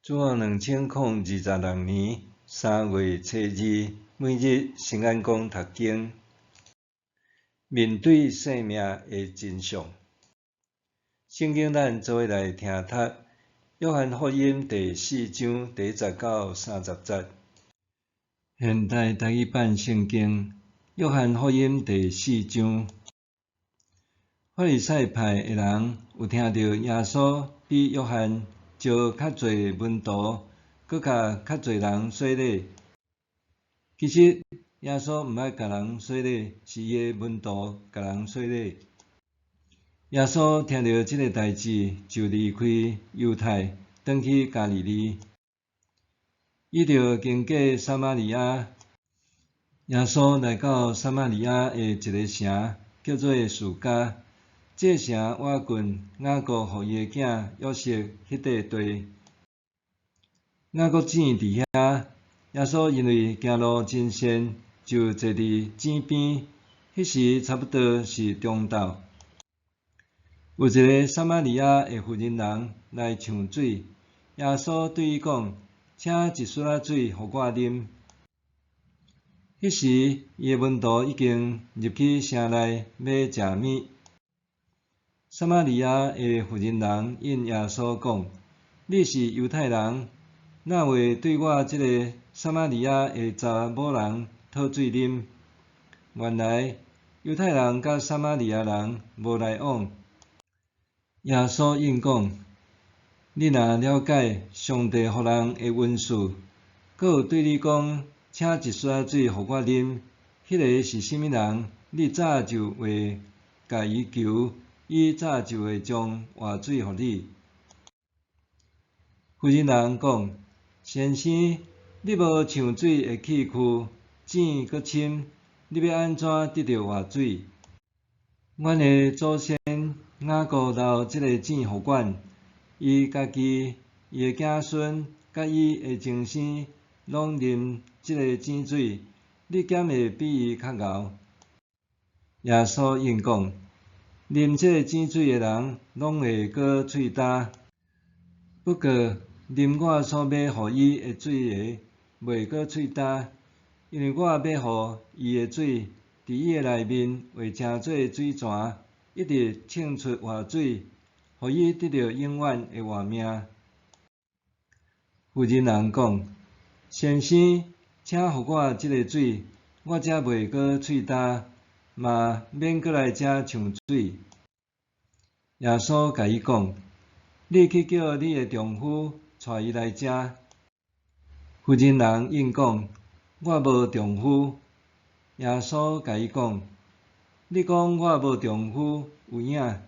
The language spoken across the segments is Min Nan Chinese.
主後2026年3月初二，每日聖安講讀經，面對生命的真相。聖經咱做伙來聽讀，約翰福音第四章第一節到三十節。現代台語版聖經，約翰福音第四章。法利賽派的人有聽著耶穌比約翰招較濟門徒，閣共較濟人洗禮。其實耶穌毋捌共人洗禮，是伊的門徒共人洗禮。耶穌聽著這个代誌，就離開猶太，轉去加利利。伊著經過撒瑪利亞。耶穌來到撒瑪利亞的一个城，叫做士加。這城倚近雅各予伊的囝約瑟彼塊地。雅各井佇遐，耶穌因為行路真跣，就坐佇井邊。彼時差不多是中晝。有一个撒瑪利亞的婦人人來搶水，耶穌對伊講：請一欶仔水予我啉。彼時，伊的門徒已經入去城內買食物。撒瑪利亞的婦人人應耶穌講：你是猶太人，哪會對我這个撒瑪利亞的查某人討水啉？原來猶太人佮撒瑪利亞人無來往。耶穌應講：你若了解上帝予人的恩賜，閣有對你講，請一欶仔水予我啉，彼个是啥物人？你早就會共伊求，伊早就會將活水予你。婦人人講：先生，你無搶水的器具，井閣深，你欲按怎得著活水？阮的祖先雅各留這个井予阮，伊家己、伊的子孫佮伊的終生攏啉這个井水，你敢會比伊較𠢕？耶穌應講：啉這个井水的人，攏會閣喙焦；不過啉我所欲予伊的水的，袂閣喙焦，因為我欲予伊的水，佇伊的內面會成做水泉，一直衝出活水，予伊得著永遠的活命。婦人人講：先生，請予我這个水，我才袂閣喙焦，嘛免閣來遮搶水。耶穌共伊講：你去叫你的丈夫，帶伊來遮。婦人人應講：我無丈夫。耶穌共伊講：你講我無丈夫有影。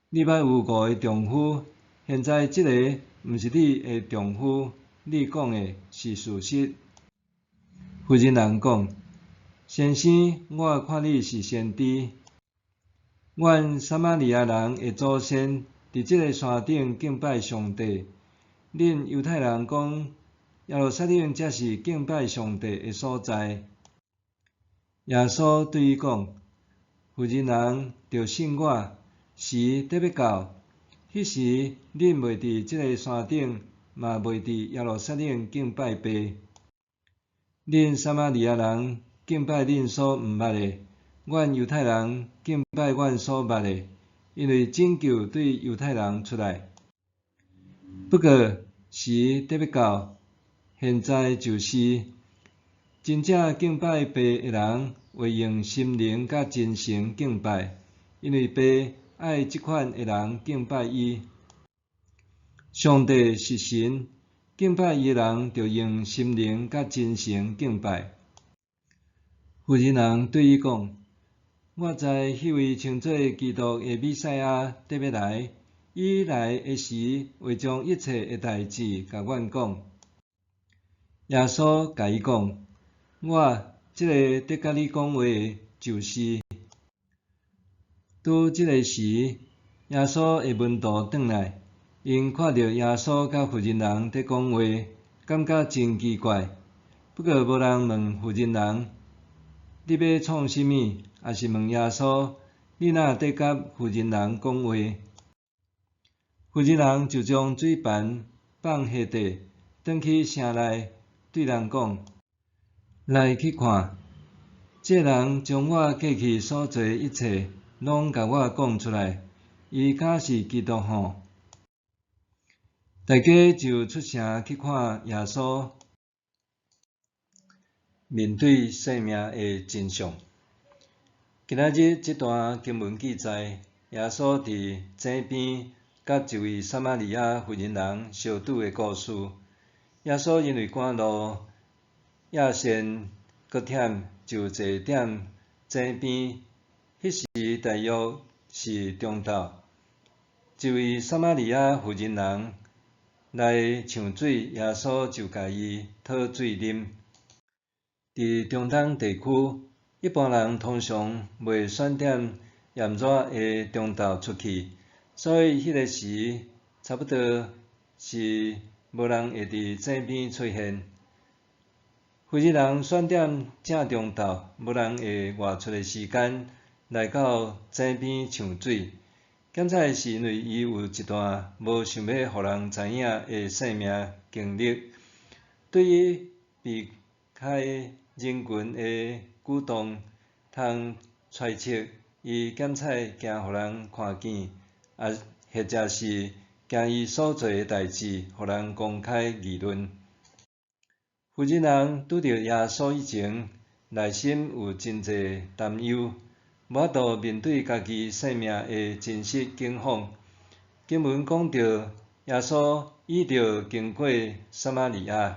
你捌有五个丈夫，現在這个毋是你的丈夫，你講的是事實。婦人人講：先生，我看你是先知。阮撒瑪利亞人的祖先佇這个山頂敬拜上帝，恁猶太人講耶路撒冷才是敬拜上帝的所在。耶穌對伊講：婦人人著信我，時得欲到，彼時恁袂佇這个山頂，嘛袂佇耶路撒冷敬拜父。恁撒瑪利亞人敬拜恁所毋捌的，阮猶太人敬拜阮所捌的，因為拯救對猶太人出來。不過時得欲到，現在就是，真正敬拜父的人，會用心靈佮真誠敬拜，因為父愛這款的人敬拜伊。上帝是神，敬拜伊的人，著用心靈佮真誠敬拜。婦人人對伊講：我知彼位稱做基督的彌賽亞得欲來，伊來的時，會將一切的代誌共阮講。耶穌共伊講：我這个佇佮你講話的，就是。拄這个時，耶穌的門徒轉來，𪜶看著耶穌佮婦人人佇講話，感覺真奇怪。不過無人問婦人人：你欲創啥物？抑是問耶穌：你哪佇佮婦人人講話？婦人人就將水盤放下硩，轉去城內對人講：來去看，這人將我過去所做的一切，攏共我講出來，伊敢是基督吼？大家就出城去看耶穌。面對生命的真相。今仔日這段經文記載，耶穌佇井邊佮一位撒瑪利亞婦人人相拄的故事。耶穌因為趕路，厭糞閣忝，就坐踮井邊。彼時大約是中晝。一位撒瑪利亞婦人人來搶水，耶穌就共伊討水啉。佇中東地區，一般人通常袂選踮炎熱的中晝出去，所以彼个時差不多是無人會佇井邊出現。婦人人選踮正中晝，無人會外出的時間來到井邊搶水，檢採是因為伊有一段無想欲予人知影的生命經歷。對於避開人群的舉動，通揣測伊檢採驚予人看見，抑或者是驚伊所做的代誌予人公開議論。婦人人拄著耶穌以前，內心有真濟擔憂，無法度面對家己生命的真實境況。經文講著耶穌倚著經過撒瑪利亞，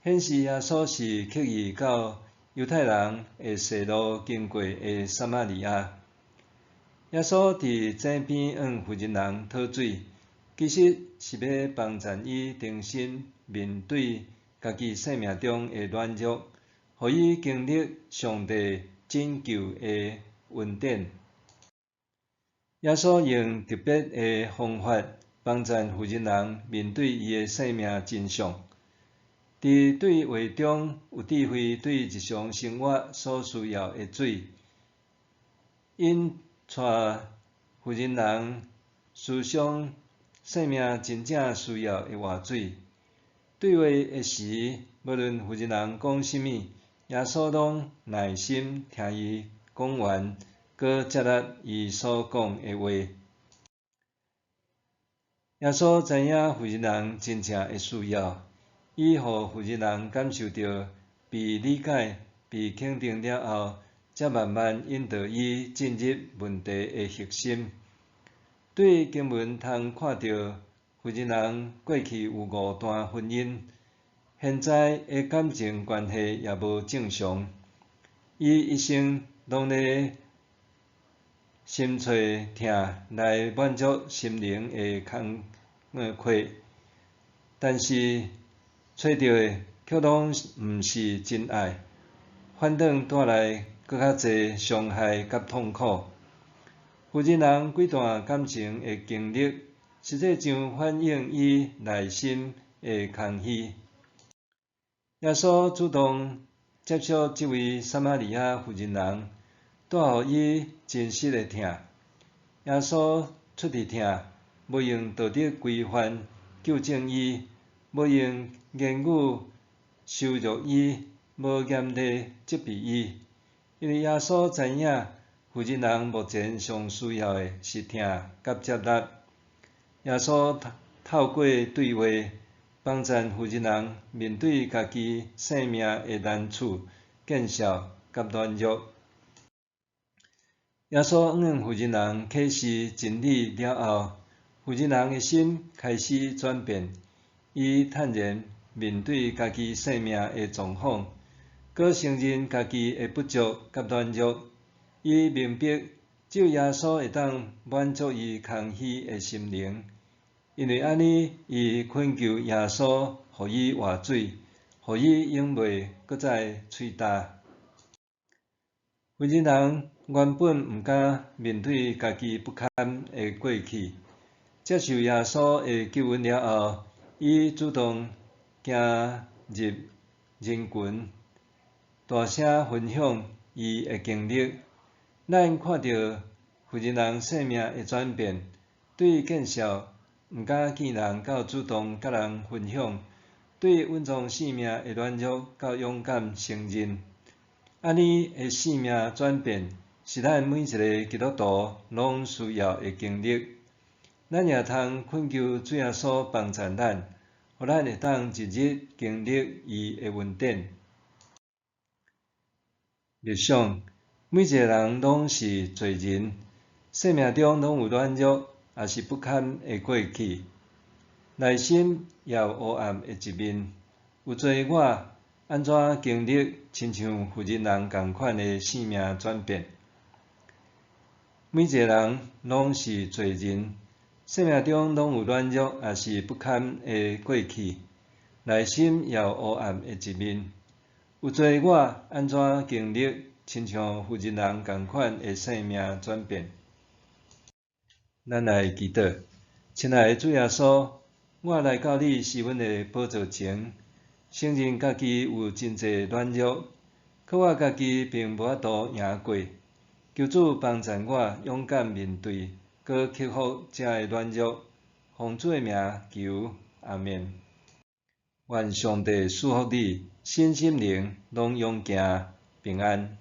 顯示耶穌是刻意到猶太人會踅路經過的撒瑪利亞。耶穌佇井邊向婦人人討水，其實是欲幫贊伊重新面對家己生命中的軟弱，予伊經歷上帝拯救的恩典。耶穌用特別的方法幫贊婦人人面對伊的生命真相。佇對話中有智慧對日常生活所需要的水，引帶婦人人思想生命真正需要的活水。對話的時，無論婦人人講啥物，耶穌攏耐心聽伊講完，閣接納伊所講的話。耶穌知影婦人人真正的需要，伊予婦人人感受著被理解、被肯定了後，才慢慢引導伊進入問題的核心。對經文通看著，婦人人過去有五段婚姻，現在的感情關係也無正常。伊一生攏咧尋揣疼來滿足心靈的空缺，但是揣著的卻攏毋是真愛，反轉帶來閣較濟傷害佮痛苦。婦人人幾段感情的經歷，實際上反映伊內心的空虛。耶穌主動接觸這位撒瑪利亞婦人人，帶予伊真實的疼。耶穌出自疼，無用道德規範糾正伊，無用言語羞辱伊，無嚴厲責備伊。因為耶穌知影婦人人目前上需要的是疼佮接納。耶穌透過對話，幫贊婦人人面對家己生命的難處、見笑佮軟弱。耶穌向婦人人啟示真理了後，婦人人的心開始轉變，伊坦然面對家己生命的狀況，閣承認家己的不足佮軟弱。伊明白，只有耶穌會當滿足伊空虛的心靈。因為按呢，伊懇求耶穌予伊活水，予伊永袂閣再喙焦。婦人人原本毋敢面對家己不堪的過去，接受耶穌的救恩了後，伊主動行入人群，大聲分享伊的經歷。咱看著婦人人生命的轉變，對見笑毋敢見人到主動佮人分享，對隱藏性命的軟弱到勇敢承認。按呢的生命轉變，是咱每一个基督徒攏需要的經歷。咱也通懇求主耶穌幫助咱，予咱會當日日經歷伊的恩典。默想，每一个人攏是罪人，生命中攏有軟弱，抑是不堪的過去，內心也有黑暗的一面。有罪的我，按怎經歷親像婦人人仝款的生命轉變？每一个人攏是罪人，生命中攏有軟弱，抑是不堪的過去，內心也有黑暗的一面。有罪的我，按怎經歷親像婦人人仝款的生命轉變？咱來祈禱，親愛的主耶穌，我來到你施恩的寶座前，承認家己有真濟軟弱，可我家己並無法度贏過。求主幫助我勇敢面對，閣克服這个軟弱。奉主的名求，阿們。願上帝賜福你，身心靈攏勇健平安。